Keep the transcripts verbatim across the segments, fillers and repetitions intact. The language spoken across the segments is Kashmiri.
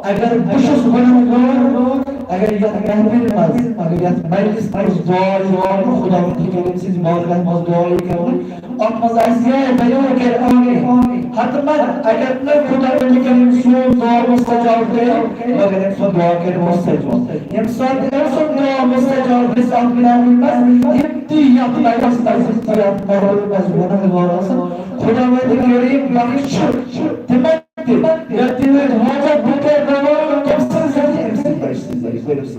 اگر بہٕ چھُس گۄناہگار، اگر یتھ محفلہِ منٛز، اگر یتھ مجلس منٛز دعا یِوان، خداوند کریم سٕنٛزِ بارگاہ منٛز دعا یی کرنہٕ، اتھ منٛز آسہِ یِہوٚے، بہٕ یِہوٚے کرِ آمین۔ حتماً اگر نہٕ خداوند کریم سون دعا مستجاب کرِ، مگر أمۍ سُنٛد دعا کرِ مستجاب۔ ییٚمہِ ساتہٕ أمۍ سُنٛد دعا مستجاب گژھِ اتھ محفلہِ منٛز، یِم تہِ یتھ مجلس منٛز، یِم تہِ یتھ محفلہِ منٛز گۄناہگار آسن، خداوند کریم بخشہِ تِمن تہِ، یا تِہنٛدۍ حاجت بہٕ کرٕ روا، تٔمۍ سٕنٛز ذٔریعہٕ، أمۍ سٕنٛدِ بچہِ سٕنٛدِ ذٔریعہٕ، بٔرِو سا۔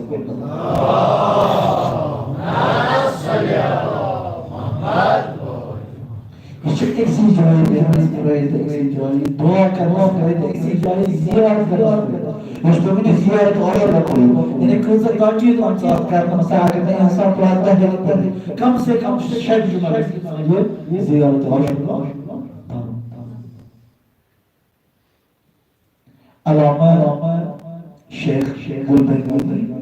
یہِ چھُ أکسٕے جایہِ بیٚہنَس فٲیدٕ، أکسٕے جایہِ دعا کرنَس فٲیدٕ، أکسٕے جایہِ زیارت کرنَس فٲیدٕ۔ یُس تُہۍ وٕنہِ زیارت عاشورہ کوٚرُو، یعنی کۭژاہ تاکید آمٕژ اَتھ کرنہٕ، مثلاً اگر نہٕ اِنسان پرٛٮ۪تھ دۄہ ہیٚکہِ پٔرِتھ، کم سے کم شےٚ جمعہ گژھِ اِنسان یہِ زیارت عاشورہ پَرُن۔ علامہ شیخ گل بہلوانی،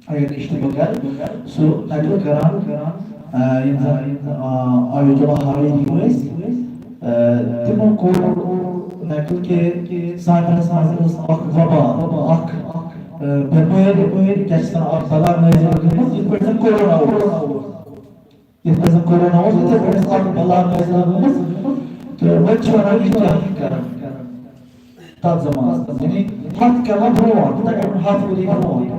اگر اشتباہ کر، سُہ نقل کران، آ، یِم زن، آ، آیت اللہ حویری ٲسۍ، آ، تِمو کوٚر نقل کہِ سانحس منٛز ٲس اکھ وبا، اکھ، آ، بٮ۪مٲرۍ، کیٛاہ چھِ وَنان، اکھ بلا نٲزِل گٔمٕژ، یِتھ پٲٹھۍ زن کورونا اوس۔ یِتھ پٲٹھۍ زَن کورونا اوس، یِتھَے پٲٹھۍ ٲس اَکھ بلا نٲزِل گٔمٕژ۔ تہٕ وۄنۍ چھِ وَنان، یہِ کیٛاہ کَرَن تَتھ زمانَس منٛز؟ یعنی ہَتھ کَرٕ برونٛٹھ، تقریٖباً ہَتھ ؤری برونٛٹھ۔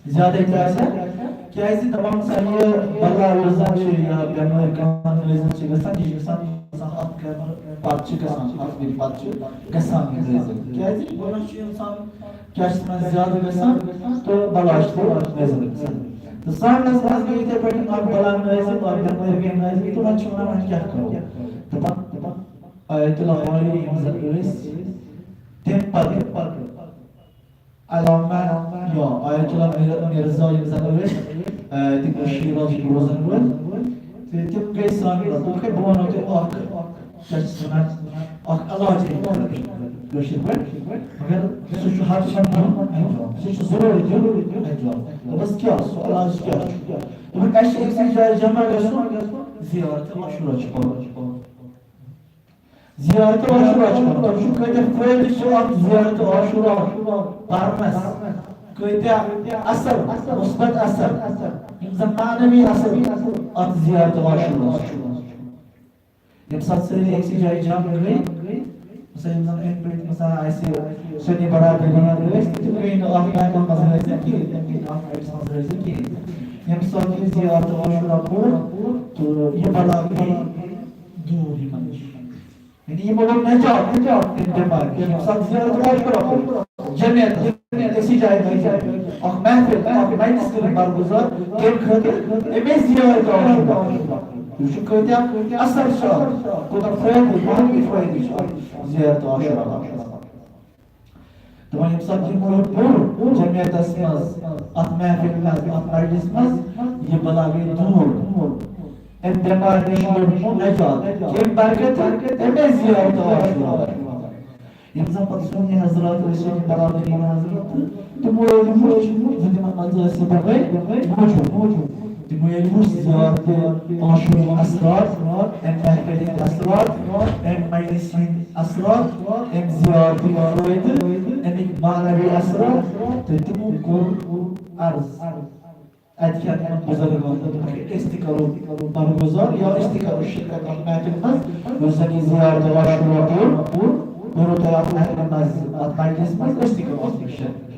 زیادَے تہِ آسہِ ہا، کیٛازِ دَپان سا، یہِ بلا یۄس زَن چھِ یا بٮ۪مٲرۍ کانٛہہ نٲزِل چھِ گژھان، یہِ چھِ گژھان آسان ہَتھ کَرٕ پَتہٕ چھِ گژھان، ہَتھ ؤری پَتہٕ چھِ گژھان یہِ نٲزِل۔ کیٛازِ گۄڈٕنٮ۪تھ چھُ اِنسان کیٛاہ چھِ وَنان زیادٕ گژھان تہٕ بلا چھِ نٲزِل گژھان۔ تہٕ سانحس منٛز گٔے یِتھَے پٲٹھۍ اَکھ بلا نٲزِل، اَکھ بٮ۪مٲرۍ گٔے نٲزِل، تِمَن چھِ وَنان وۄنۍ کیٛاہ کَرو؟ دَپان آیت اللہ حویری یِم زَن ٲسۍ تَمہِ پَتہٕ علامہ یا آیت اللہ میر-، مرزا یِم زَن ٲسۍ، آ، تِم ٲسۍ شیٖراز روزَن وٲلۍ۔ تہٕ تِم گٔے سانہِ رَٹُن۔ بہٕ وَنو تۄہہِ اَکھ کیٛاہ چھِ وَنان، اَکھ علاج ہیٚکہِ کٔرِتھ کٲشِر پٲٹھۍ، مگر سُہ چھُ حتماً دیُن اَنجام، سُہ چھُ ضروٗری دیُن اَنجام۔ دوٚپمَس، کیٛاہ سُہ علاج کیٛاہ چھُ؟ دوٚپُن، اَسہِ چھِ أکسٕے جایہِ جمع گژھُن، زیارت عاشورہ چھُ پَرُن۔ زیارت عاشورہ چھُ پَرُن۔ تُہۍ وٕچھِو، کۭتیٛاہ فٲیدٕ چھِ اَتھ زیارت عاشورہ پَرنَس، کۭتیٛاہ اَثر، مثبت اَثر، یِم زَن معنوی اَثر اَتھ زیارت عاشورہ چھُ۔ ییٚمہِ ساتہٕ سٲری أکسٕے جایہِ جمع گٔے، مثلاً یِم زَن أنٛدۍ پٔکۍ مثلاً اَسہِ سُنی برادٔری ہٕنٛدۍ ٲسۍ، تِم گٔے نہٕ اَتھ محفلہِ منٛز حٲضِر کِہیٖنۍ، تِم گٔے نہٕ اَتھ مجلِسہِ منٛز حٲضِر کِہیٖنۍ۔ ییٚمہِ ساتہٕ یہِ زیارت عاشورہ پوٚر تہٕ یہِ بلا گٔے دوٗر یِمَن نِش۔ یعنی یِمو لوٚب نجات، نجات تَمہِ بٮ۪مارِ نِش۔ ییٚمہِ ساتہٕ زیارت عاشورہ پوٚر، جمعیت، أکسٕے جایہِ منٛز اَکھ محفل، اَکھ مجلِس کٔرِتھ برگزار، کَمہِ خٲطرٕ؟ اَمے زیارت عاشورہ۔ تُہۍ وٕچھِو کۭتیٛاہ اثر چھُ اَتھ، کوٗتاہ فٲیدٕ، معنوی فٲیدٕ چھُ اَتھ زیارت عاشورہ۔ دَپان، ییٚمہِ ساتہٕ یہِ مُلک پوٚر جمعیتَس منٛز، اَتھ محفِلہِ منٛز، اَتھ مجلِس منٛز، یہِ بَلا گٔے دوٗر۔ اَمہِ بٮ۪مارِ نِش لوٚب یِمو نجات۔ کَمہِ برکتہٕ؟ اَمے زیارت عاشورہ۔ یِم زَن پَتہٕ سُنی حضرات ٲسۍ، سُنی برادٔری ہٕنٛدۍ حضرات، تہٕ تِمو ییٚلہِ وُچھ زِ تِمَن منٛز ٲسۍ یہِ بٮ۪مٲرۍ موجوٗد۔ تِمو ییٚلہِ وُچھ زیارت عاشورہ ہٕنٛدۍ اثرات، اَمہِ محفِلہِ ہٕنٛدۍ اثرات، اَمہِ مجلِسہِ ہٕنٛدۍ اثرات، اَمہِ زیارتٕکۍ فٲیدٕ، اَمِکۍ معنوی اثرات، تہٕ تِمو کوٚر عرض اَتہِ کٮ۪ن یِمَن بُزرگَن، دوٚپُکھ، أسۍ تہِ کَرو برگزار یا أسۍ تہِ کَرو شرکت اَتھ محفِلہِ منٛز، یُس زَن یہِ زیارت عاشورہ پوٚر، کوٚروٕ تۄہہِ اَتھ محفِلہِ منٛز، اَتھ مجلِسہِ منٛز، أسۍ تہِ کَرو اَتھ منٛز شرکت۔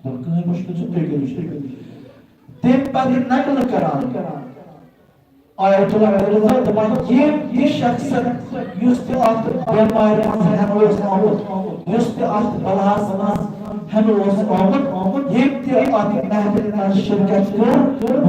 دوٚپُن، کٕہٕنۍ مُشکِل چھُنہٕ، تُہۍ کٔرِو شرکت۔ تَمہِ پَتہٕ یہِ نقل کران، آیت اللہ علیہ دَپان، ییٚمۍ تہِ شخص یُس تہِ اَتھ بٮ۪مارِ منٛز ہٮ۪نہٕ اوس آمُت، یُس تہِ اَتھ بلاہَس منٛز ہٮ۪نہٕ اوس آمُت، ییٚمۍ تہِ اَتھ محفِلہِ منٛز شرکت کٔر،